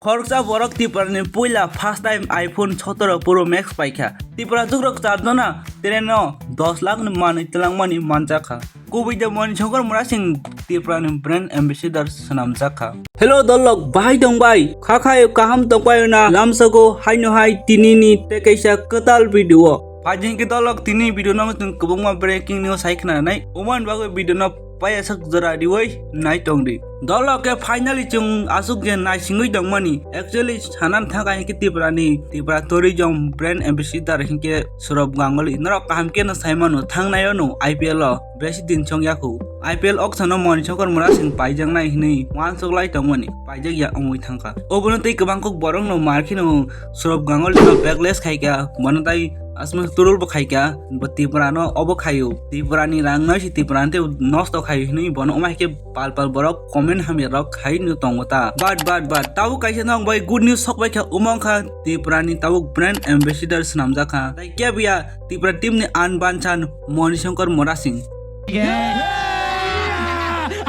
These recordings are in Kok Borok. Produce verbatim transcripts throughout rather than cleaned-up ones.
Khoroksa borok Tripura ni puila first time iPhone sotoro Pro Max paikha. Tripura jugrok charjona tereno dos lakh ni manwi twlangmani manjakha. Kubui de Moni Shankar Murasing Tripura ni brand ambassador swnamjakha. Hello dolok, bahai tongbai? Khakhai kaham tongbai na lamsago haino hai tini ni tei kaisa kwtal video. Phaijing ke dolok tini video no chwng kwbangma breaking news hai khna nai. Oman bagwi video no paiyasak jora riwi nai tongdi. Dolok ke finally chwng asuk je naisingwi tongmani. Actually sanan thangkha hinkhe Tripura ni Tripura tourism brand ambassador hinkhe Saurabh Ganguly. Norok kaham khe no saimano, thangnai o no I P L o besi din chong yakhu. I P L auction o Moni Shankar Murasing paijaknai hinwi uansuk lai tongmani, paijak ya wngwi thangkha. Obono tei kwbang kok borok no mar kheno Saurabh Ganguly no backlash khaikha, bono tai asma turul bo khaikha, bo Tripura no obo khaio, Tripura ni rang no si Tripura no tei nosto khaio hinwi bono wngma khe pal pal borok comment hamya rok khai no tongo ta. But, but, but, tabuk kaisa nong bai good news sok bai kha, omo wngkha Tripura ni tabuk brand ambassador swnamjak kha. Tai kebya Tripura team ni unbanchan Moni Shankar Murasing.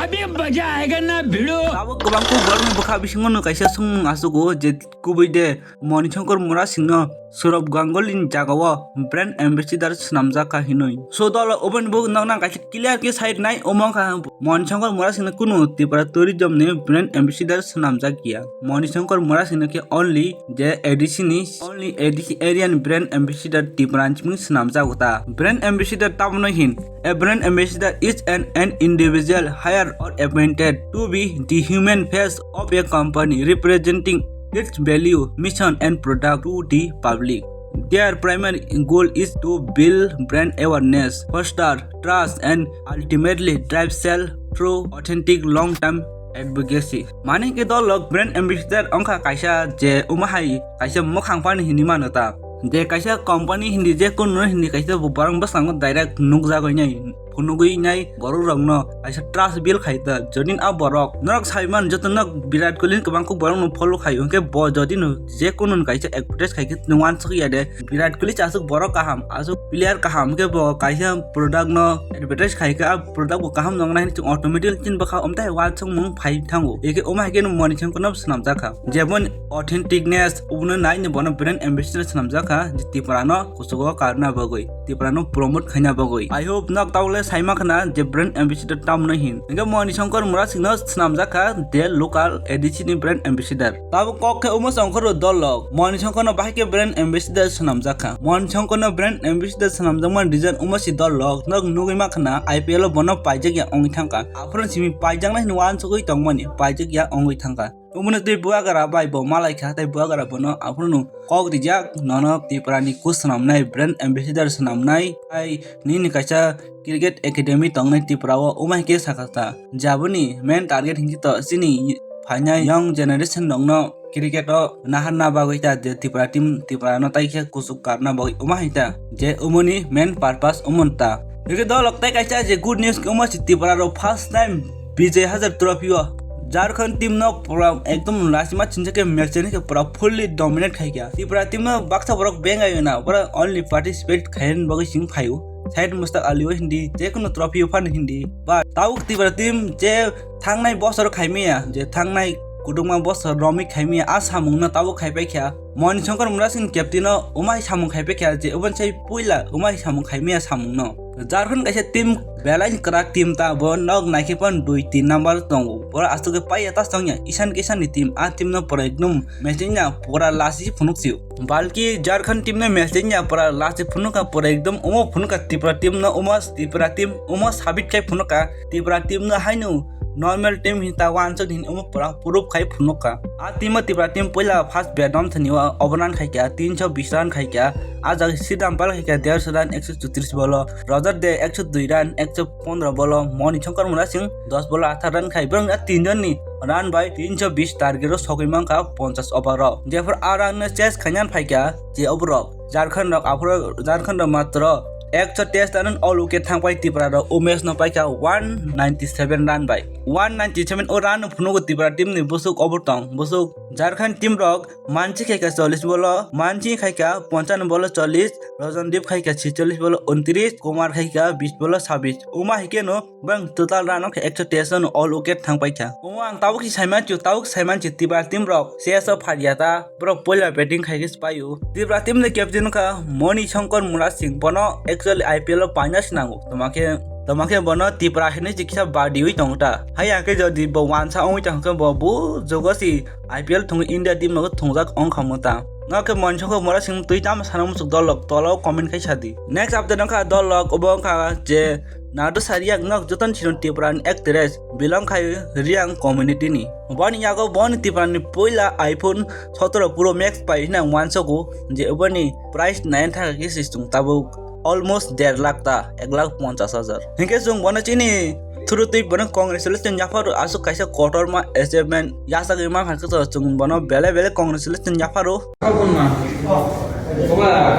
अभी मजा आएगा ना भिड़ो। Tabuk kwbang kok borok ni bwkha bisingo no kaisa songmung achugo je kubui de Moni Shankar Murasing no Saurabh Ganguly ni jaga o brand ambassador swnamjak kha hinwi. So dol oboni bo nokna kaisa clear khe sai nai omo wngkha Moni Shankar Murasing no kunu Tripura tourism ni brand ambassador swnamjak ya. Moni Shankar Murasing no khe only je A D C ni, only A D C area ni brand ambassador Tripura ni simi swnamjago ta. Brand ambassador tamno hin? A brand ambassador is an, an individual hired or appointed to be the human face of a company, representing its value, mission and product to the public. Their primary goal is to build brand awareness, foster trust and ultimately drive sales through authentic long-term advocacy. Mane ke dolok brand ambassador wngkha kaisa je omo hai kaisa mwkhang pani hinwi mano ta. Je kaisa company hindi, je kunu hindi kaisa bo borok bwskango direct nukjagwi nai, phunugwi nai borok rokno kaisa trust build khai ta. Jodi a borok norok sai man joto nok Virat Kohli ni kwbang kok borok no follow khai, hwnkhe bo jodi no je kunu kaisa advertise khai khe nung uansuk ya de Virat Kohli chasuk borok kaham, asuk player kaham, hwnkhe bo kaisa product no advertise khai khe a product bo kaham nong nai hinwi chwng automatically chini bwkha omtai uansukmung phai thango. Eke omo hai khe no Moni Shankar no swnamjak kha. Jemon authenticness, obono naini bono brand ambassador swnamjak kha, je Tripura no kuchugo karna bagwi, Tripura no promote khaina bagwi. I hope nok taule saima khna je brand ambassador tamno hin. Hingke Moni Shankar Murasing no swnamjak kha je local A D C ni brand ambassador. Tabo kok khe omo songkhoro dolok. Moni Shankar no bahai khe brand ambassador swnamjak kha. Moni Shankar no brand ambassador swnamjakmani reason omo si dolok. Nok nugwi ma khna I P L o bono paijak ya ongwi thangkha. Aphuru simi paijaknai hinwi uansugwi tongmani, paijak ya ongwi thangkha. Omono tei buagara bai bo malai kha, tei buagara bono aphuru no kok rijak, nono Tripura ni coach swnamnai, brand ambassador swnamnai, tei nini kaisa cricket academy tongnai Tripura o, omo hai khe sakha ta. Jaboni main target hinkhe to chini phainai young generation rokno cricket o naharna bagwi ta, je Tripura team, Tripura no tai khe kuchuk karna bagwi, omo hai ta, je omoni main purpose omo ta. Hingke dolok tai kaisa je good news, omo si Tripura rok first time Vijay Hazare Trophy o Jharkhand team no pura ekdom lasima chinsa khe match ni khe pura fully dominate khai kha. Tripura team no baksa borok bengai na, pura only participate khaina bagwi sing phaio. Syed Mushtaq Ali o hindi, jekunu trophy o phano hindi. But tabuk Tripura team je thangnai bosor khaimaya, je thangnai kudukma bosor romwi khaimaya, a samung no tabuk khaipai kha. Moni Shankar Murasing captain o umai samung khaipai kha, je oboni sai puila umai samung khaimaya samung no. Jharkhand kaisa team belai kwrak team ta, bo nok naikhe phan dui tin number tongo. Boro aswk khe paiya ta songya, isan khe isan ni team, a team no pura ekdom match wngya pura lasi phunuk sio. Balki Jharkhand team no match wngya pura lasi phunuk kha, pura ekdom omo phunuk kha Tripura team no, omo Tripura team omo sabit khai phunuk kha. Tripura team no haino normal team hin ta wansuk hin omo pura proof khai phunuk kha. A team o Tripura team puila first bat dom thani o overrun khai kha, tinsho bish run khai kha. A jaga Sidam Pal khai kha dersho run, ekso chotris bolo. Roger De ekso dui run, ekso pondro bolo. Moni Shankar Murasing dos bolo athar run khai. Borok a tinjon ni run bai tinsho bish target o sogwi mankha ponchas over o. Jepor a run no chase khaina phai kha je oborok Jharkhand rok, aphuru Jharkhand rok matro Ekso test run all wicket thangpai Tripura rok Umesh no paikha one ninety seven run bai. One ninety seven o run no phunugo Tripura team ni busuk obor tong. Busuk Jharkhand team rok Manchi khaikha chollish bolo, Manchi khaikha ponchanuo bolo chollish, Rajan Deep khaikha chicholish bolo untris, Kumar khaikha bish bolo sabbish. Uma hikeno bang total run khe ekso test no all wicket thangpaikha. Uma ang tabuk si saimanchu, tabuk saimanchu Tripura team rok C S O pharia ta. Borok poila batting khai khe se paio. Tripura team ni captain wngkha Moni Shankar Murasing, bono actually I P L o paina se nango. Toma khe, toma khe bono Tripura hinwi se kisa badiwi tongo ta. Haiya khe jodi bo wansa wngwi tong khe bo bujogo se I P L thwngwi India team no thwngjak wngkha mo ta. No khe Moni Shankar Murasing twi tamo sana muchuk dol rok tola o comment khai sadi. Next update wngkha dol rok obo wngkha je Nadusa Reang nok joton sino Tripura ni actress belong khai Reang community ni. Boni yago boni Tripura ni puila iPhone sotoro Pro Max pai hina wansogo je boni price nine thaka khe se chwng tabuk almost der lakh ta, ek lakh ponchas hajar. Hinkhe chwng bono chini through twi bono congratulation yapharo aswk kaisa kotorma achievement yachagwi mankha khe chwng bono belai belai congratulation yapharo.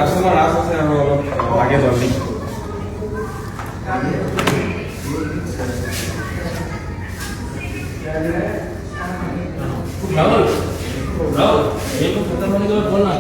Customer আসছে, আমরা অলপ আগে জলদি। রাহুল, রাহুল, এই তো কথা বলে দেওয়ার বল না।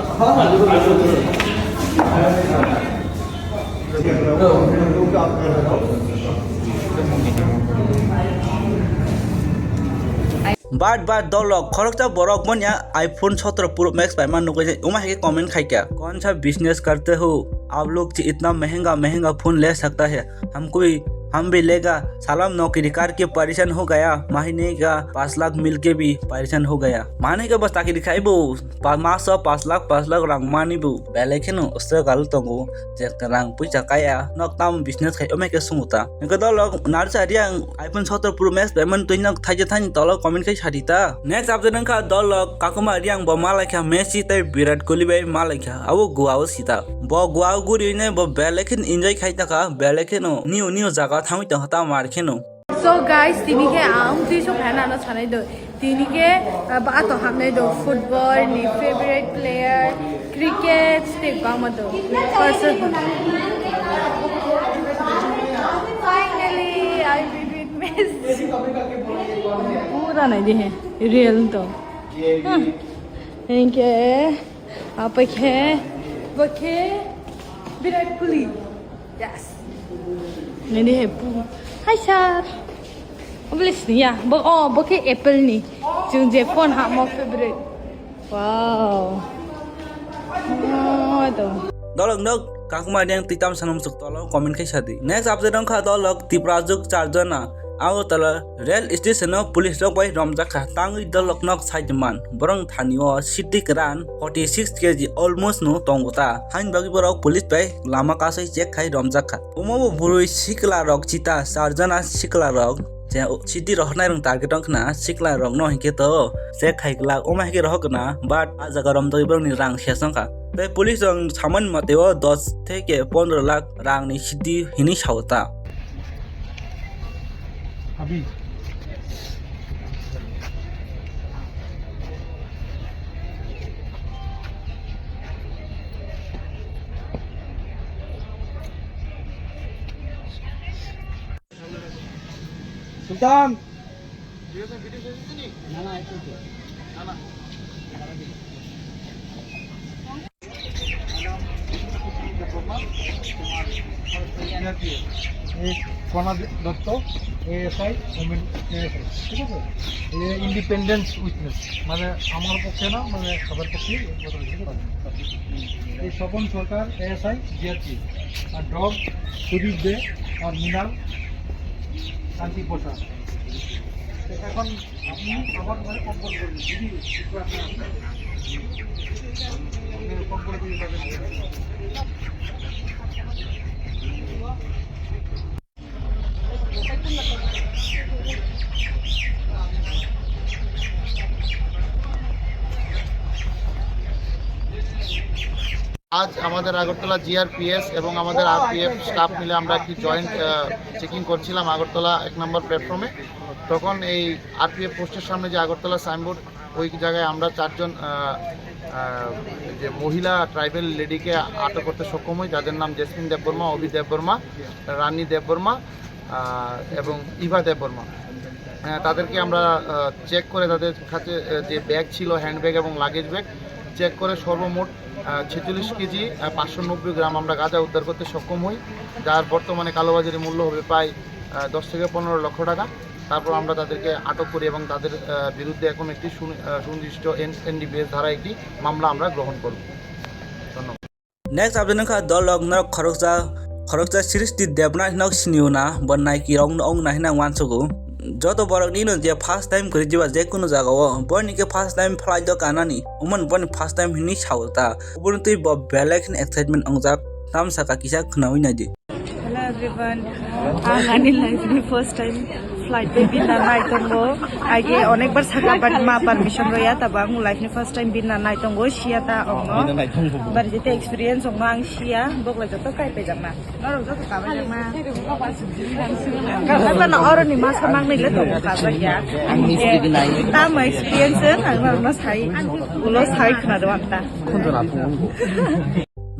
But, but, dolok, khoroksa borok manya iPhone sotoro Pro Max paima nugwi, uma hai comment khaikha, "कौन सा बिजनेस करते हो आप लोग जी, इतना महंगा महंगा फोन ले सकता है, हमको भी, हम भी लेगा, साला हम नौकरी करके परेशान हो गया, महीने का पाँच लाख मिलके भी परेशान हो गया।" Mane ka bas takiri khaibo, pa-, maso paanch lakh, paanch lakh rang mani bo, belai kheno struggle tongo, je rang puisa kaya, nok tam business khai, omai khe sumuta. Hingke dolok, Nadusa Reang iPhone sotoro Pro Max payment twi nok thaija thani tolo comment khai sadi ta. Next update wngkha dolok, Kakuma Reang bo malaikha Messi tei Virat Kohli bai malaikha, abo Goa o sita. Bo Goa o guri ne bo belai khen enjoy khai taka, belai kheno new new jaga thangwi tongkha ta mar kheno. So guys, tini khe ang twi song kha nano sanai do. Tini khe, ah, ba to hamnai do football ni favorite player, cricket, tei bangma do. Person. Finally, I will witness. Pura nai de he, real to. Hmm. Thank you. Apa khe? Ba khe? Virat Kohli. Yes. Nini he pu. Hi sir. Obviously ya. Bo, oh, bo khe Apple ni. Chwng je phone ha mo favorite. Wow. Oh, to. Dolok nok Kakuma Reang twi tam sanam suk tolo comment khai sadi. Next update wngkha dolok Tripura juk char jona. Agartala rail station o police rok bai romjak kha, tangwi dolok nok saiman. Borok thani o city kwran forty six K G almost no tongo ta. Hain bagwi borok police bai lama kasai check khai romjak kha. Omo bo bwrwi sikla rok chita, char jona sikla rok je city rohornai rok target wng khna sikla rok no hinkhe to check khai glak, omo hai khe rohor khna, but a jaga romjagwi borok ni rang ses wng kha. Tei police rok samani mate o dos theke pondro lakh rang ni city hinwi sao ta. Abi. Sultan. এই সোনা Dutta, ASI, women ASI, ঠিক আছে? এ independent witness, মানে আমার পক্ষে না, মানে সবার পক্ষে এই কথা বলছি, ঠিক আছে? এই স্বপন সরকার, এএসআই, জিআরপি, আর ডগ, সুদীপ দে, আর মৃণাল, শান্তি প্রসাদ। এখন আপনি আমার ঘরে কম্পন করবেন, যদি কিছু আপনার, আপনি কম্পন করে দিয়ে যাবেন। আজ আমাদের আগরতলা জিআরপিএস এবং আমাদের আরপিএফ স্টাফ মিলে আমরা একটি জয়েন্ট, আহ, চেকিং করছিলাম আগরতলা এক নম্বর প্ল্যাটফর্মে। তখন এই আরপিএফ পোস্টের সামনে যে আগরতলা সাইনবোর্ড, ওই জায়গায় আমরা চারজন, আহ, আহ, যে মহিলা ট্রাইবাল লেডিকে আটক করতে সক্ষম হই, যাদের নাম জেসমিন দেববর্মা, অভি দেববর্মা, রানী দেববর্মা, আহ, এবং ইভা দেববর্মা। আহ, তাদেরকে আমরা চেক করে তাদের কাছে আহ, যে ব্যাগ ছিল, হ্যান্ডব্যাগ এবং লাগেজ ব্যাগ চেক করে সর্বমোট আহ, ছেচল্লিশ কেজি আহ, পাঁচশো নব্বই গ্রাম আমরা গাঁজা উদ্ধার করতে সক্ষম হই, যার বর্তমানে কালোবাজারি মূল্য হবে প্রায় আহ, দশ থেকে পনেরো লক্ষ টাকা। তারপর আমরা তাদেরকে আটক করি এবং তাদের আহ, বিরুদ্ধে এখন একটি সুনি- আহ, সুনির্দিষ্ট এন এনডিপিএস ধারা একটি মামলা আমরা গ্রহণ করব। ধন্যবাদ। Next update wngkha dolok norok khoroksa khoroksa Srishti Debnath nok sinio na bo naiki rok no ong nai hinang uansugo. Joto borok nino je first time kwrwi jiba je kuno jaga o boni ke first time flight o kanani umon boni first time hinwi sao ta. Uboni twi bo belai kheno excitement ongjak tamsaka kisa khwnawi naidi. Hello everyone, ang ani life ni first time flight bai birna nai tongo. Age onekbar saka but ma permission roya, tabo ang life ni first time birna nai tongo, siya ta ongno. Bari jete experience ongno ang siya, bokla joto kai pejakna. Norok joto ka pejakna. Kasa na oro ni masa mang ni le tongo ka jakya. Tamo experience ang norok no sai, ulo sai khna do ang ta.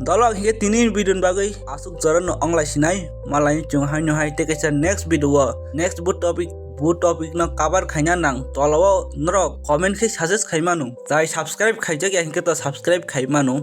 Dolok hinkhe tini video ni bagwi aswk jorano onglai sinai, malai chwng haino hai tei kaisa next video o next bo topic bo topic no cover khaina nang tolao norok comment khe suggest khai manu, tai subscribe khaijak ya hinkhe to subscribe khai manu.